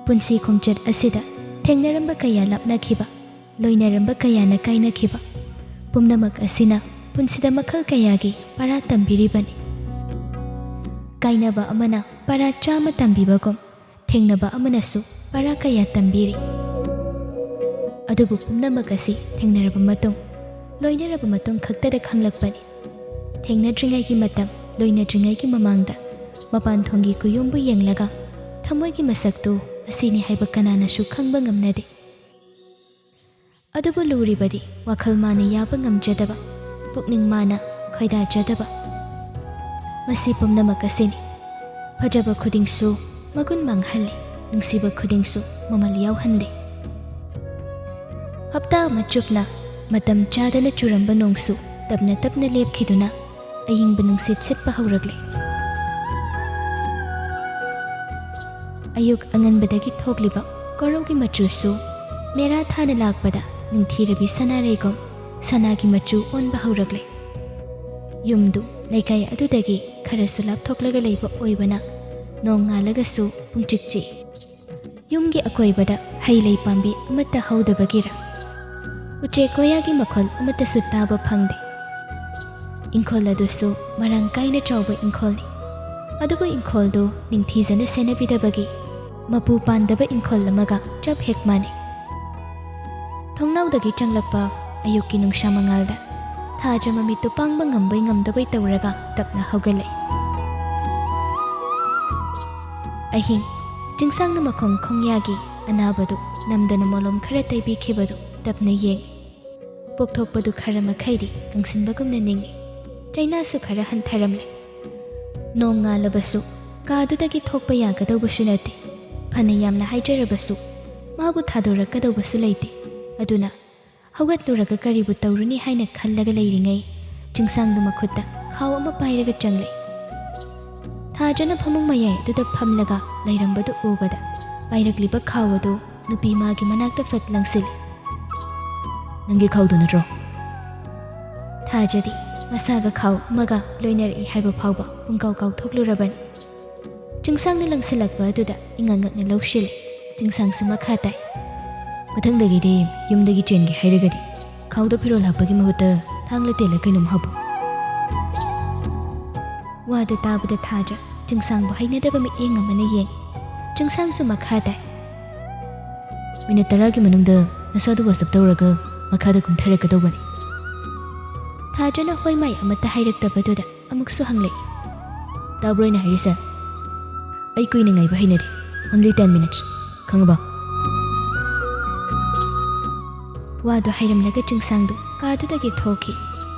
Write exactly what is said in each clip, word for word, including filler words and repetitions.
ꯄꯨꯟꯁꯤ ꯈꯣꯡꯆꯠ ꯑꯁꯤꯗ ꯊꯦꯡꯅꯔꯝꯕ ꯀꯌꯥ ꯂꯥꯞꯅꯈꯤꯕ, ꯂꯣꯏꯅꯔꯝꯕ ꯀꯌꯥꯅ ꯀꯥꯏꯅꯈꯤꯕ, ꯄꯨꯝꯅꯃꯛ ꯑꯁꯤꯅ ꯄꯨꯟꯁꯤꯗ ꯃꯈꯜ ꯀꯌꯥꯒꯤ ꯄꯔꯥ ꯇꯝꯕꯤꯔꯤꯕꯅꯤ꯫ ꯀꯥꯏꯅꯕ ꯑꯃꯅ ꯄꯔꯥ ꯆꯥꯝꯃ ꯇꯝꯕꯤꯕꯒꯨꯝ, ꯊꯦꯡꯅꯕ ꯑꯃꯅꯁꯨ ꯄꯔꯥ ꯀꯌꯥ ꯇꯝꯕꯤꯔꯤ꯫ ꯑꯗꯨꯕꯨ ꯄꯨꯝꯅꯃꯛ ꯑꯁꯤ ꯊꯦꯡꯅꯔꯕ ꯃꯇꯨꯡ, ꯂꯣꯏꯅꯔꯕ ꯃꯇꯨꯡ ꯈꯛꯇꯗ ꯈꯪꯂꯛꯄꯅꯤ꯫ ꯊꯦꯡꯅꯗ꯭ꯔꯤꯉꯩꯒꯤ ꯃꯇꯝ, ꯂꯣꯏꯅꯗ꯭ꯔꯤꯉꯩꯒꯤ ꯃꯃꯥꯡꯗ ꯃꯄꯥꯟ ꯊꯣꯡꯒꯤ ꯀꯨꯌꯣꯝꯕꯨ ꯌꯦꯡꯂꯒ ꯊꯃꯣꯏꯒꯤ ꯃꯁꯛꯇꯨ ꯑꯁꯤꯅꯤ ꯍꯥꯏꯕ ꯀꯅꯥꯅꯁꯨ ꯈꯪꯕ ꯉꯝꯅꯗꯦ꯫ ꯑꯗꯨꯕꯨ ꯂꯨꯔꯤꯕꯗꯤ ꯋꯥꯈꯜ ꯃꯥꯅ ꯌꯥꯕ ꯉꯝꯖꯗꯕ, ꯄꯨꯛꯅꯤꯡ ꯃꯥꯅ ꯈꯣꯏꯗꯥꯖꯗꯕ꯫ ꯃꯁꯤ ꯄꯨꯝꯅꯃꯛ ꯑꯁꯤꯅꯤ꯫ ꯐꯖꯕ ꯈꯨꯗꯤꯡꯁꯨ ꯃꯒꯨꯟ ꯃꯥꯡꯍꯜꯂꯤ, ꯅꯨꯡꯁꯤꯕ ꯈꯨꯗꯤꯡꯁꯨ ꯃꯃꯜ ꯌꯥꯎꯍꯟꯗꯦ꯫ ꯍꯞꯇꯥ ꯑꯃ ꯆꯨꯞꯅ ꯃꯇꯝ ꯆꯥꯗꯅ ꯆꯨꯔꯝꯕ ꯅꯣꯡꯁꯨ ꯇꯞꯅ ꯇꯞꯅ ꯂꯦꯞꯈꯤꯗꯨꯅ ꯑꯏꯪꯕ ꯅꯨꯡꯁꯤꯠ ꯁꯤꯠꯄ ꯍꯧꯔꯛꯂꯦ꯫ ꯑꯌꯨꯛ ꯑꯉꯟꯕꯗꯒꯤ ꯊꯣꯛꯂꯤꯕ ꯀꯣꯔꯧꯒꯤ ꯃꯆꯨꯁꯨ ꯃꯦꯔꯥ ꯊꯥꯅ ꯂꯥꯛꯄꯗ ꯅꯤꯡꯊꯤꯔꯕꯤ ꯁꯅꯥꯔꯩꯒꯨꯝ ꯁꯅꯥꯒꯤ ꯃꯆꯨ ꯑꯣꯟꯕ ꯍꯧꯔꯛꯂꯦ꯫ ꯌꯨꯝꯗꯨ ꯂꯩꯀꯥꯏ ꯑꯗꯨꯗꯒꯤ ꯈꯔꯁꯨ ꯂꯥꯞꯊꯣꯛꯂꯒ ꯂꯩꯕ ꯑꯣꯏꯕꯅ ꯅꯣꯡ ꯉꯥꯜꯂꯒꯁꯨ ꯄꯨꯡꯆꯤꯛ ꯆꯤꯛꯏ꯫ ꯌꯨꯝꯒꯤ ꯑꯀꯣꯏꯕꯗ ꯍꯩ ꯂꯩ ꯄꯥꯝꯕꯤ ꯑꯃꯠꯇ ꯍꯧꯗꯕꯒꯤꯔ ꯎꯆꯦꯛ ꯀꯣꯌꯥꯒꯤ ꯃꯈꯣꯜ ꯑꯃꯠꯇꯁꯨ ꯇꯥꯕ ꯐꯪꯗꯦ꯫ ꯏꯪꯈꯣꯜ ꯑꯗꯨꯁꯨ ꯃꯔꯥꯡ ꯀꯥꯏꯅ ꯆꯥꯎꯕ ꯏꯪꯈꯣꯜꯅꯤ꯫ ꯑꯗꯨꯕꯨ ꯏꯪꯈꯣꯜꯗꯨ ꯅꯤꯡꯊꯤꯖꯅ ꯁꯦꯟꯅꯕꯤꯗꯕꯒꯤ ꯃꯄꯨ ꯄꯥꯟꯗꯕ ꯏꯪꯈꯣꯜ ꯑꯃꯒ ꯆꯞ ꯍꯦꯛ ꯃꯥꯟꯅꯩ꯫ ꯊꯣꯡꯅꯥꯎꯗꯒꯤ ꯆꯪꯂꯛꯄ ꯑꯌꯨꯛꯀꯤ ꯅꯨꯡꯁꯥ ꯃꯉꯥꯜꯗ ꯊꯥꯖ ꯃꯃꯤꯠꯇꯨ ꯄꯥꯡꯕ ꯉꯝꯕꯣꯏ ꯉꯝꯗꯕꯣꯏ ꯇꯧꯔꯒ ꯇꯞꯅ ꯍꯧꯒꯠꯂꯛꯏ꯫ ꯑꯍꯤꯡ, ꯆꯤꯡꯁꯥꯡꯅ ꯃꯈꯣꯡ ꯈꯣꯡꯌꯥꯒꯤ ꯑꯅꯥꯕꯗꯨ ꯅꯝꯗꯅ ꯃꯣꯂꯣꯝ ꯈꯔ ꯇꯩꯕꯤꯈꯤꯕꯗꯨ ꯇꯞꯅ ꯌꯦꯡꯏ꯫ ꯄꯣꯛꯊꯣꯛꯄꯗꯨ ꯈꯔ ꯃꯈꯩꯗꯤ ꯀꯪꯁꯤꯟꯕꯒꯨꯝꯅ ꯅꯤꯡꯏ꯫ ꯆꯩꯅꯥꯁꯨ ꯈꯔ ꯍꯟꯊꯔꯝꯂꯦ꯫ ꯅꯣꯡ ꯉꯥꯜꯂꯕꯁꯨ ꯀꯥꯗꯨꯗꯒꯤ ꯊꯣꯛꯄ ꯌꯥꯒꯗꯧꯕꯁꯨ ꯅꯠꯇꯦ꯫ ꯐꯅ ꯌꯥꯝꯅ ꯍꯥꯏꯖꯔꯕꯁꯨ ꯃꯥꯕꯨ ꯊꯥꯗꯣꯔꯛꯀꯗꯧꯕꯁꯨ ꯂꯩꯇꯦ꯫ ꯑꯗꯨꯅ ꯍꯧꯒꯠꯂꯨꯔꯒ ꯀꯔꯤꯕꯨ ꯇꯧꯔꯨꯅꯤ ꯍꯥꯏꯅ ꯈꯜꯂꯒ ꯂꯩꯔꯤꯉꯩ, ꯆꯤꯡꯁꯥꯡꯗꯨ ꯃꯈꯨꯠꯇ ꯈꯥꯎ ꯑꯃ ꯄꯥꯏꯔꯒ ꯆꯪꯂꯛꯏ꯫ ꯊꯥꯖꯅ ꯐꯃꯨꯡ ꯃꯌꯥꯏ ꯑꯗꯨꯗ ꯐꯝꯂꯒ ꯂꯩꯔꯝꯕꯗꯨ ꯎꯕꯗ ꯄꯥꯏꯔꯛꯂꯤꯕ ꯈꯥꯎ ꯑꯗꯨ ꯅꯨꯄꯤ ꯃꯥꯒꯤ ꯃꯅꯥꯛꯇ ꯐꯠ ꯂꯪꯁꯤꯜꯂꯤ꯫ "ꯅꯪꯒꯤ ꯈꯥꯎꯗꯨ ꯅꯠꯇ꯭ꯔꯣ?" ꯊꯥꯖꯗꯤ ꯃꯁꯥꯒ ꯈꯥꯎ ꯑꯃꯒ ꯂꯣꯏꯅꯔꯛꯏ ꯍꯥꯏꯕ ꯐꯥꯎꯕ ꯄꯨꯡꯀꯥꯎ ꯀꯥꯎꯊꯣꯛꯂꯨꯔꯕꯅꯤ꯫ ꯆꯤꯡꯁꯥꯡꯅ ꯂꯪꯁꯤꯜꯂꯛꯄ ꯑꯗꯨꯗ ꯏꯉꯛ ꯉꯛꯅ ꯂꯧꯁꯤꯜꯂꯤ꯫ ꯆꯤꯡꯁꯥꯡꯁꯨ ꯃꯈꯥ ꯇꯥꯏ꯫ "ꯃꯊꯪꯗꯒꯤꯗꯤ ꯌꯨꯝꯗꯒꯤ ꯆꯦꯟꯒꯦ ꯍꯥꯏꯔꯒꯗꯤ ꯈꯥꯎꯗ ꯐꯤꯔꯣꯜ ꯍꯥꯞꯄꯒꯤ ꯃꯍꯨꯠꯇ ꯊꯥꯡꯂ ꯇꯦꯜꯂ ꯀꯩꯅꯣꯝ ꯍꯥꯞꯄꯨ꯫" ꯋꯥꯗꯨ ꯇꯥꯕꯗ ꯊꯥꯖ ꯆꯤꯡꯁꯥꯡꯕꯨ ꯍꯩꯅꯗꯕ ꯃꯤꯠꯌꯦꯡ ꯑꯃꯅ ꯌꯦꯡꯉꯤ꯫ ꯆꯤꯡꯁꯥꯡꯁꯨ ꯃꯈꯥ ꯇꯥꯏ꯫ "ꯃꯤꯅꯠ ꯇꯔꯥꯒꯤ ꯃꯅꯨꯡꯗ ꯅꯁꯥꯗꯨ ꯋꯥꯁ ꯑꯞ ꯇꯧꯔꯒ ꯃꯈꯥꯗ ꯀꯨꯝꯊꯔꯛꯀꯗꯧꯕꯅꯤ꯫" ꯊꯥꯖꯅ ꯍꯣꯏ ꯃꯥꯏ ꯑꯃꯠꯇ ꯍꯥꯏꯔꯛꯇꯕꯗꯨꯗ ꯑꯃꯨꯛꯁꯨ ꯍꯪꯂꯛꯏ꯫ "ꯇꯥꯕ꯭ꯔꯣ ꯑꯩꯅ ꯍꯥꯏꯔꯤꯁꯦ? ꯑꯩ ꯀꯨꯏꯅ ꯉꯥꯏꯕ ꯍꯩꯅꯗꯦ꯫ Only ten minutes꯫ ꯈꯪꯉꯕ?" ꯋꯥꯗꯨ ꯍꯥꯏꯔꯝꯂꯒ ꯆꯤꯡꯁꯥꯡꯗꯨ ꯀꯥꯗꯨꯗꯒꯤ ꯊꯣꯛꯈꯤ꯫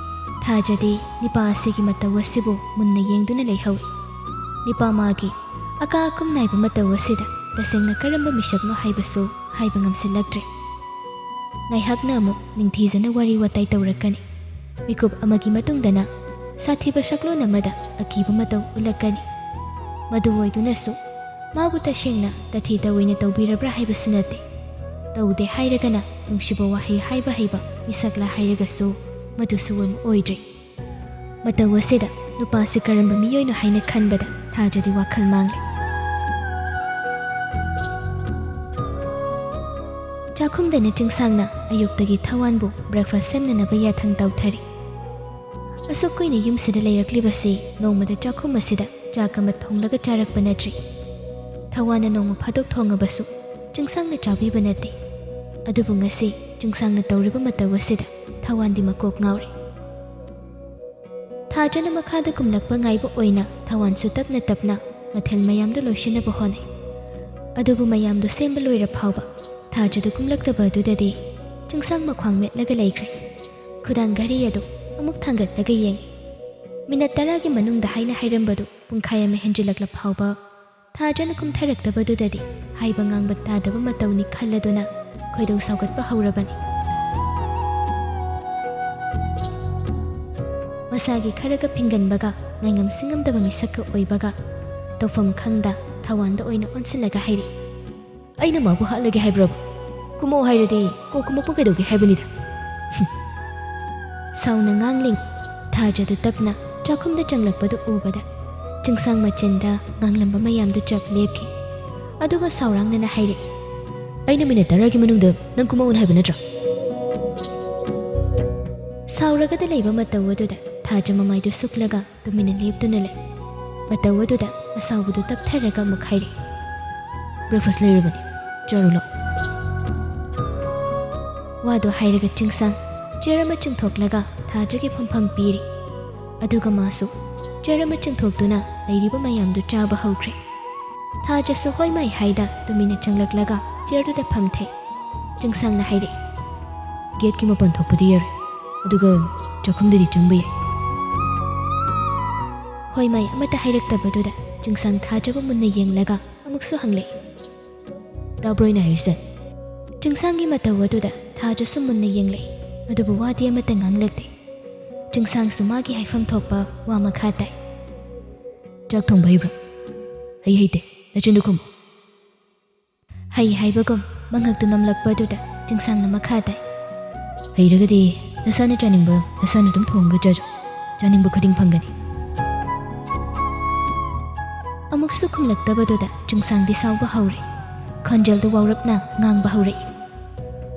ꯊꯥꯖꯗꯤ ꯅꯤꯄꯥ ꯑꯁꯤꯒꯤ ꯃꯇꯧ ꯑꯁꯤꯕꯨ ꯃꯨꯟꯅ ꯌꯦꯡꯗꯨꯅ ꯂꯩꯍꯧꯏ꯫ ꯅꯤꯄꯥ ꯃꯥꯒꯤ ꯑꯀꯥ ꯑꯀꯨꯝ ꯅꯥꯏꯕ ꯃꯇꯧ ꯑꯁꯤꯗ ꯇꯁꯦꯡꯅ ꯀꯔꯝꯕ ꯃꯤꯁꯛꯅꯣ ꯍꯥꯏꯕꯁꯨ ꯍꯥꯏꯕ ꯉꯝꯁꯤꯜꯂꯛꯇ꯭ꯔꯦ꯫ ꯉꯥꯏꯍꯥꯛꯅ ꯑꯃꯨꯛ ꯅꯤꯡꯊꯤꯖꯅ ꯋꯥꯔꯤ ꯋꯥꯇꯥꯏ ꯇꯧꯔꯛꯀꯅꯤ꯫ ꯃꯤꯀꯨꯞ ꯑꯃꯒꯤ ꯃꯇꯨꯡꯗꯅ ꯁꯥꯊꯤꯕ ꯁꯛꯂꯣꯟ ꯑꯃꯗ ꯑꯀꯤꯕ ꯃꯇꯧ ꯎꯠꯂꯛꯀꯅꯤ꯫ ꯃꯗꯨ ꯑꯣꯏꯗꯨꯅꯁꯨ ꯃꯥꯕꯨ ꯇꯁꯦꯡꯅ ꯇꯊꯤ ꯇꯑꯣꯏꯅ ꯇꯧꯕꯤꯔꯕ꯭ꯔꯥ ꯍꯥꯏꯕꯁꯨ ꯅꯠꯇꯦ꯫ ꯇꯧꯗꯦ ꯍꯥꯏꯔꯒꯅ ꯅꯨꯡꯁꯤꯕ ꯋꯥꯍꯩ ꯍꯥꯏꯕ ꯍꯩꯕ ꯃꯤꯁꯛꯂꯥ ꯍꯥꯏꯔꯒꯁꯨ ꯃꯗꯨꯁꯨ ꯑꯣꯏ-, ꯑꯣꯏꯗ꯭ꯔꯤ꯫ ꯃꯇꯧ ꯑꯁꯤꯗ ꯅꯨꯄꯥꯁꯤ ꯀꯔꯝꯕ ꯃꯤꯑꯣꯏꯅꯣ ꯍꯥꯏꯅ ꯈꯟꯕꯗ ꯊꯥꯖꯗꯤ ꯋꯥꯈꯜ ꯃꯥꯡꯂꯦ꯫ ꯆꯥꯛꯈꯨꯝꯗꯅ ꯆꯤꯡꯁꯥꯡꯅ ꯑꯌꯨꯛꯇꯒꯤ ꯊꯋꯥꯟꯕꯨ breakfast ꯁꯦꯝꯅꯅꯕ ꯌꯥꯊꯪ ꯇꯧꯊꯔꯤ꯫ ꯑꯁꯨꯛ ꯀꯨꯏꯅ ꯌꯨꯝꯁꯤꯗ ꯂꯩꯔꯛꯂꯤꯕꯁꯤ ꯅꯣꯡꯃꯗ ꯆꯥꯛꯈꯨꯝ ꯑꯁꯤꯗ ꯆꯥꯛ ꯑꯃ ꯊꯣꯡꯂꯒ ꯆꯥꯔꯛꯄ ꯅꯠꯇ꯭ꯔꯤ꯫ ꯊꯋꯥꯟꯅ ꯅꯣꯡꯃ ꯐꯥꯗꯣꯛ ꯊꯣꯡꯉꯕꯁꯨ ꯆꯤꯡꯁꯥꯡꯅ ꯆꯥꯕꯤꯕ ꯅꯠꯇꯦ꯫ ꯑꯗꯨꯕꯨ ꯉꯁꯤ ꯆꯤꯡꯁꯥꯡꯅ ꯇꯧꯔꯤꯕ ꯃꯇꯧ ꯑꯁꯤꯗ ꯊꯋꯥꯟꯗꯤ ꯃꯀꯣꯛ ꯉꯥꯎꯔꯦ꯫ ꯊꯥꯖꯅ ꯃꯈꯥꯗ ꯀꯨꯝꯂꯛꯄ ꯉꯥꯏꯕ ꯑꯣꯏꯅ ꯊꯋꯥꯟꯁꯨ ꯇꯞꯅ ꯇꯞꯅ ꯃꯊꯦꯜ ꯃꯌꯥꯝꯗꯨ ꯂꯣꯏꯁꯤꯟꯅꯕ ꯍꯣꯠꯅꯩ꯫ ꯑꯗꯨꯕꯨ ꯃꯌꯥꯝꯗꯨ ꯁꯦꯝꯕ ꯂꯣꯏꯔ ꯐꯥꯎꯕ ꯊꯥꯖꯗꯨ ꯀꯨꯝꯂꯛꯇꯕ ꯑꯗꯨꯗꯗꯤ ꯆꯤꯡꯁꯥꯡ ꯃꯈ꯭ꯋꯥꯡ ꯃꯦꯠꯂꯒ ꯂꯩꯈ꯭ꯔꯦ꯫ ꯈꯨꯗꯥꯡ ꯘꯔꯤ ꯑꯗꯨ ꯑꯃꯨꯛ ꯊꯥꯡꯒꯠꯂꯒ ꯌꯦꯡꯉꯤ꯫ ꯃꯤꯅꯠ ꯇꯔꯥꯒꯤ ꯃꯅꯨꯡꯗ ꯍꯥꯏꯅ ꯍꯥꯏꯔꯝꯕꯗꯨ ꯄꯨꯡꯈꯥꯏ ꯑꯃ ꯍꯦꯟꯖꯤꯜꯂꯛꯂ ꯐꯥꯎꯕ ꯊꯥꯖꯅ ꯀꯨꯝꯊꯔꯛꯇꯕꯗꯨꯗꯗꯤ ꯍꯥꯏꯕ ꯉꯥꯡꯕ ꯇꯥꯗꯕ ꯃꯇꯧꯅꯤ ꯈꯜꯂꯗꯨꯅ ꯈꯣꯏꯗꯧ ꯁꯥꯎꯒꯠꯄ ꯍꯧꯔꯕꯅꯤ꯫ ꯃꯁꯥꯒꯤ ꯈꯔꯒ ꯐꯤꯡꯒꯟꯕꯒ ꯉꯥꯏꯉꯝ ꯁꯤꯡꯉꯝꯗꯕ ꯃꯤꯁꯛꯀ ꯑꯣꯏꯕꯒ ꯇꯧꯐꯝ ꯈꯪꯗ ꯊꯋꯥꯟꯗ ꯑꯣꯏꯅ ꯑꯣꯟꯁꯤꯜꯂꯒ ꯍꯥꯏꯔꯛꯏ꯫ "ꯑꯩꯅ ꯃꯥꯕꯨ ꯍꯥꯠꯂꯒꯦ ꯍꯥꯏꯕ꯭ꯔꯕ? ꯀꯨꯝꯃꯛꯑꯣ ꯍꯥꯏꯔꯗꯤ ꯀꯣꯛ ꯀꯨꯝꯃꯛꯄ ꯀꯩꯗꯧꯒꯦ ꯍꯥꯏꯕꯅꯤꯗ?" ꯁꯥꯎꯅ ꯉꯥꯡꯂꯤ꯫ ꯊꯥꯖꯗꯨ ꯇꯞꯅ ꯆꯥꯛꯈꯨꯝꯗ ꯆꯪꯂꯛꯄꯗꯨ ꯎꯕꯗ ꯆꯤꯡꯁꯥꯡ ꯃꯆꯤꯟꯗ ꯉꯥꯡꯂꯝꯕ ꯃꯌꯥꯝꯗꯨ ꯆꯞ ꯂꯦꯞꯈꯤ꯫ ꯑꯗꯨꯒ ꯁꯥꯎꯔꯥꯡꯅꯅ ꯍꯥꯏꯔꯛꯏ, "ꯑꯩꯅ ꯃꯤꯅꯤꯠ ꯇꯔꯥꯒꯤ ꯃꯅꯨꯡꯗ ꯅꯪ ꯀꯨꯝꯃꯛꯎꯅ ꯍꯥꯏꯕ ꯅꯠꯇ꯭ꯔꯥ?" ꯁꯥꯎꯔꯒꯗ ꯂꯩꯕ ꯃꯇꯧ ꯑꯗꯨꯗ ꯊꯥꯖ ꯃꯃꯥꯏꯗꯨ ꯁꯨꯛꯂꯒ ꯇꯨꯃꯤꯟꯅ ꯂꯦꯞꯇꯨꯅ ꯂꯩ꯫ ꯃꯇꯧ ꯑꯗꯨꯗ ꯑꯁꯥꯎꯕꯗꯨ ꯇꯞꯊꯔꯒ ꯑꯃꯨꯛ ꯍꯥꯏꯔꯛꯏ, "Breakfast ꯂꯩꯔꯕꯅꯤ, ꯆꯥꯔꯨ ꯂꯥꯎ꯫" ꯋꯥꯗꯨ ꯍꯥꯏꯔꯒ ꯆꯤꯡꯁꯥꯡ ꯆꯤꯌꯔ ꯑꯃ ꯆꯤꯡꯊꯣꯛꯂꯒ ꯊꯥꯖꯒꯤ ꯐꯝꯐꯝ ꯄꯤꯔꯤ꯫ ꯑꯗꯨꯒ ꯃꯥꯁꯨ ꯆꯤꯌꯔ ꯑꯃ ꯆꯤꯡꯊꯣꯛꯇꯨꯅ ꯂꯩꯔꯤꯕ ꯃꯌꯥꯝꯗꯨ ꯆꯥꯕ ꯍꯧꯈ꯭ꯔꯦ꯫ ꯊꯥꯖꯁꯨ ꯍꯣꯏ ꯃꯥꯏ ꯍꯥꯏꯗ ꯇꯨꯃꯤꯟꯅ ꯆꯪꯂꯛꯂꯒ ꯆꯤꯌꯔꯗꯨꯗ ꯐꯝꯊꯩ꯫ ꯆꯤꯡꯁꯥꯡꯅ ꯍꯥꯏꯔꯛꯏ, "ꯒꯦꯠꯀꯤ ꯃꯄꯥꯟ ꯊꯣꯛꯄꯗꯤ ꯌꯥꯔꯣꯏ, ꯑꯗꯨꯒ ꯆꯥꯛꯈꯨꯝꯗꯗꯤ ꯆꯪꯕ ꯌꯥꯏ꯫" ꯍꯣꯏ ꯃꯥꯏ ꯑꯃꯠꯇ ꯍꯥꯏꯔꯛꯇꯕꯗꯨꯗ ꯆꯤꯡꯁꯥꯡ ꯊꯥꯖꯕꯨ ꯃꯨꯟꯅ ꯌꯦꯡꯂꯒ ꯑꯃꯨꯛꯁꯨ ꯍꯪꯂꯛꯏ, "ꯇꯥꯕ꯭ꯔꯣ ꯑꯩꯅ ꯍꯥꯏꯔꯤꯁꯦ?" ꯆꯤꯡꯁꯥꯡꯒꯤ ꯃꯇꯧ ꯑꯗꯨꯗ ꯊꯥꯖꯁꯨ ꯃꯨꯟꯅ ꯌꯦꯡꯂꯛꯏ, ꯑꯗꯨꯕꯨ ꯋꯥꯗꯤ ꯑꯃꯠꯇ ꯉꯥꯡꯂꯛꯇꯦ꯫ ꯆꯤꯡꯁꯥꯡꯁꯨ ꯃꯥꯒꯤ ꯍꯥꯏꯐꯝ ꯊꯣꯛꯄ ꯋꯥ ꯃꯈꯥ ꯇꯥꯏ꯫ "ꯆꯥꯛ ꯊꯣꯡꯕ ꯍꯩꯕ꯭ꯔꯥ?" "ꯍꯩ ꯍꯩꯇꯦ, ꯅꯆꯤꯟꯗꯨ ꯈꯨꯝꯃꯨ꯫" ꯍꯩ ꯍꯥꯏꯕꯒꯨꯝ ꯃꯉꯛꯇꯨ ꯅꯝꯂꯛꯄ ꯑꯗꯨꯗ ꯆꯤꯡꯁꯥꯡꯅ ꯃꯈꯥ ꯇꯥꯏ, "ꯍꯩꯔꯒꯗꯤ ꯅꯁꯥꯅ ꯆꯥꯅꯤꯡꯕ ꯅꯁꯥꯅ ꯑꯗꯨꯝ ꯊꯣꯡꯉꯒ ꯆꯥꯖꯧ, ꯆꯥꯅꯤꯡꯕ ꯈꯨꯗꯤꯡ ꯐꯪꯒꯅꯤ꯫" ꯑꯃꯨꯛꯁꯨ ꯈꯨꯝꯂꯛꯇꯕꯗꯨꯗ ꯆꯤꯡꯁꯥꯡꯗꯤ ꯁꯥꯎꯕ ꯍꯧꯔꯦ꯫ ꯈꯣꯟꯖꯦꯜꯗꯨ ꯋꯥꯎꯔꯞꯅ ꯉꯥꯡꯕ ꯍꯧꯔꯛꯏ,